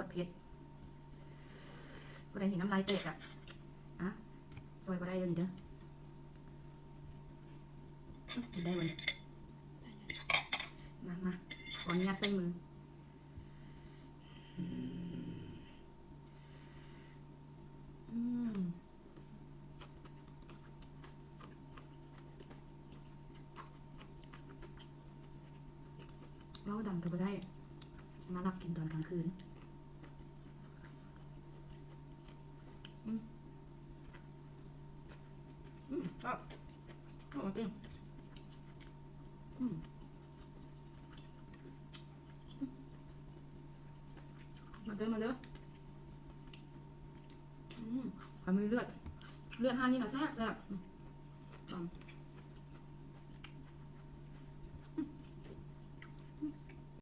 ດເຜັດ ຜູ້ໃດເຫັນນ້ຳລາຍແຕກອະ ອະ ຊ່ອຍບໍ່ໄດ້ເດີ້ນີ້ເດີ້. ມັນຊິກິນໄດ້ບໍ່ນີ້? ມາ ມາ ຂໍອະນຸຍາດໃຊ້ມື. ອືມ ເວົ້າດັງກໍບໍ່ໄດ້ ມາລັກກິນຕອນກາງຄືນ. ອືມ ອືມ ແຊບ ເອົາມາກິນ ອືມ. ມາເດີ ມາເດີ ອືມ ຂ້ອຍມີເລືອດ ເລືອດຮ້ານນີ້ນະແຊບໆ.